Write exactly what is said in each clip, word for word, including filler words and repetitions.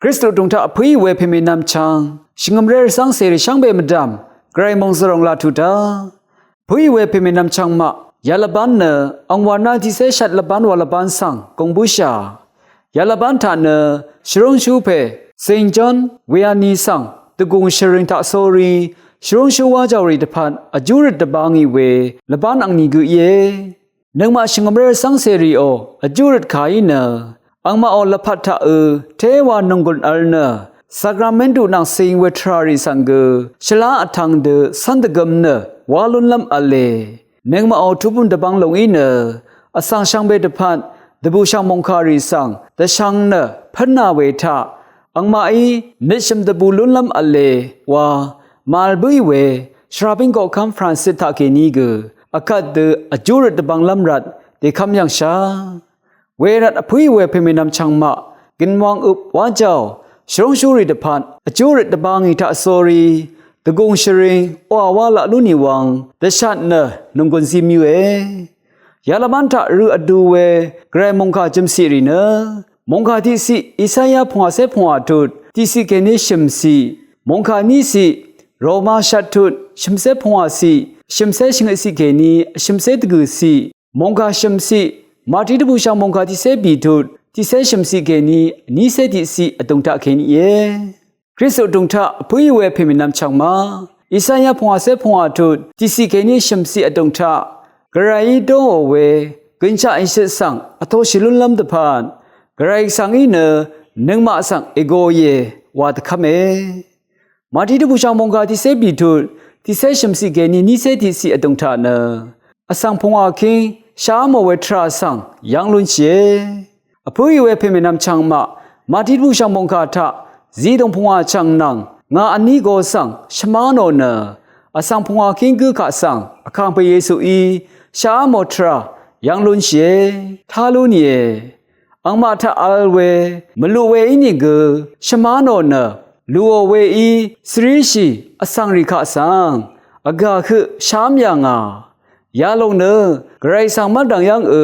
Kristu tùng taq vpǿì we pèmènvm chvng shvngø̀mré rvcv́ngcèrì shvngbe mvdv̀m Gvray mòngzv̀ròng laq tuq dá. Vpǿì we pèmènvm chvng maq yalvbán nø angwà ná tiqcé shvt lvbán wa lvbán svng gùng bǿshà. Yalvbán taq nø shvrúngshú pè Saint John Vianney svng dvgùng shvring taq sórí shvrúngshú wá jàòrì dvpvt vjúrøt dvbāngì we lvbán angni gø íe. Nøngmaq shvngø̀mré rvcv́ngcèrìò vjúrøt kàí nø angmaqò lvpat taqø̄ téwa nònggùn vl nø sakramentu nvng cìng we tvràrì svng gø shvlá vtvng dø cv́n dvgøm nø wá lúnlv́m v̄le. Nøngmaqò tubø̀m dvbvng lùng í nø vsvng shvngbe dvpvt dvbùshv̀ng mòngkàrì svng dvshvng nø pǿnà we taq angmaqí nøtshø̀m dvbù lúnlv́m v̄le wa màvl bǿì we shvrabíng koqkv́m Francis taqkèní gø akvt dø vjúrøt dvbvnglv́m rvt dèkv́m yv̀ngshá. Wervt vpǿì we pèmènvm chvng maq gønwang øp wá jàò shvrúngshúrì dvpvt vjúrøt dvbāngì taq sórí dvgùng shvring oqà wá laq lú nì wvng dvshat nø nònggùn zí mvyǿe. Yalvbán taq rø vdu we Gvray mòngkà jø̀mciq rì nø mòngkà tiqciq Isaya pungwàcé pungwà tut tiqciq kèní shø̀mciq, mòngkà níciq Roma shvt tut shø̀mcé pungwàciq shø̀mcé shvngøtciq kèní shø̀mcé dvgø̀ciq, mòngkà shø̀mciq Màtí dvbùshv̀ng mòngkà tiqcé bì tut tiqcé shø̀mciq kèní nícé tiqciq vdùng taq kèní íe. Kristu tùng taq vpǿì we pèmènvm chvng ma Isaya pungwàcé pungwà tut tiqciq kèní shø̀mciq vdùng taq Gvrayí dóò we gønshaq ìshøt svng vtoshì lúnlv́m dvpvt Gvray svng í nø nøngmaq svng ègoìe wa dvkv́me. Màtí dvbùshv̀ng mòngkà tiqcé bì tut tiqcé shø̀mciq kèní nícé tiqciq vdùng taq nø vsvng pungwà kíng shá mò we tvrà svng yv́ng lúnshìe. Vpǿì we pèmènvm chvng maq Màtí dvbùshv̀ng mòngkà taq zidòng pungwà chv̀ng nvng ngà vní go svng shvmá nò nø vsvng pungwà kíng gǿ kaq svng vkàngpè Yesuí shá mò tvrà yv́ng lúnshìe, tá lú nìe. Angmaq taq vl we mvluq we ínìgø shvmá nò nø lùò weí svríshì vsvngrì kaq svng vgà høq shám yà ngà. Yalòng nø Gvray svng mv́rdv̀ng yv́ngø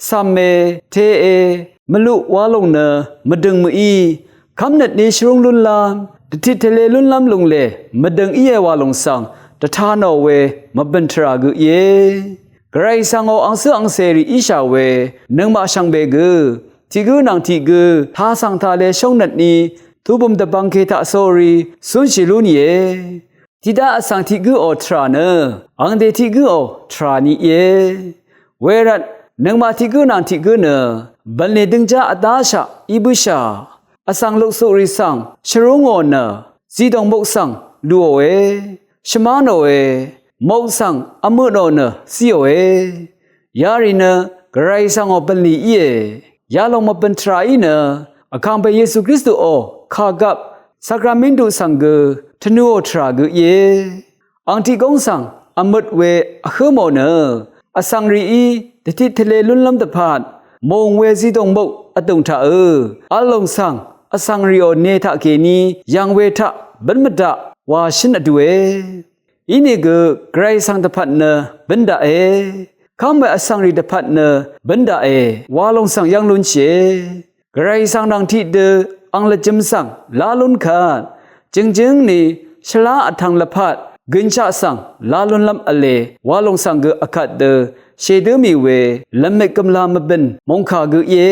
cv̀me, teqe, mvluq wa lòng nø mvdø̀ng mø̀í kv́mnøtní shvrúng lúnlv́m dvtit tvlē lúnlv́m lùnglè mvdø̀ng íe wa lòng svng dvta nò we mvbø̀n tvrà gø íe. Gvray svngò angcǿ angcèrì íshà we nøngmaq shvngbe gø tiq gǿ nvng tiq gǿ tasv̀ng talē shóngnøtní tubø̀m dvbvngke taq sórí cúnshì lú nìe. Tiqdá vsvng tiq gǿò tvrà nø angdè tiq gǿò tvrà ni íe. Wervt nøngmaq tiq gǿ nvng tiq gǿ nø bv̀nlì døngjá vdáshaq í bǿshà. Vsvng luksukrì svng shvrúngò nø zidòng mok svng lùòe, shvmá nòe, mok svng vmø nò nø zíòe. Yarì nø Gvray svngò bv̀nlì íe. Yalòng mvbø̀n tvrà í nø vkàngpè Yesu Kristuò kàgvp sakramentu svng gø tvnuò tvrà gø íe. Ang tiq góng svng vmøt we vhǿ mò nø vsvngrìí dvtit tvlē lúnlv́m dvpvt mòng we zidòng mok vdùng taqø vl lòng svng vsvngrìò ne taqkèní yv̀ng we taq bǿn mvdaq wa shǿn vdue. Inìgø Gvray svng dvpvt nø bǿn daqe. Kv́m we vsvngrì dvpvt nø bǿn daqe wa lòng svng yv́ng lúnshìe. Gvray svng nvng tiqdø ang lvjø̄m svng lá lún kvt jø̀ngjǿng ni shvlá vtvng lvpat gønshaq svng lá lúnlv́m v̄le wa lòng svng gø vkvt dø shèdǿ mì we lvmøt gø̀mlā mvbø̀n mòngkà gø íe.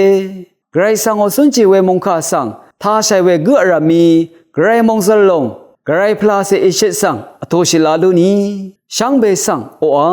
Gvray svngò cúnshì we mòngkà svng tashàì we gǿ vrv̀mí Gvray mòngzv̀r lòng Gvray pvlacè èshøt svng vtōshì la lú ni shvngbe svng oqà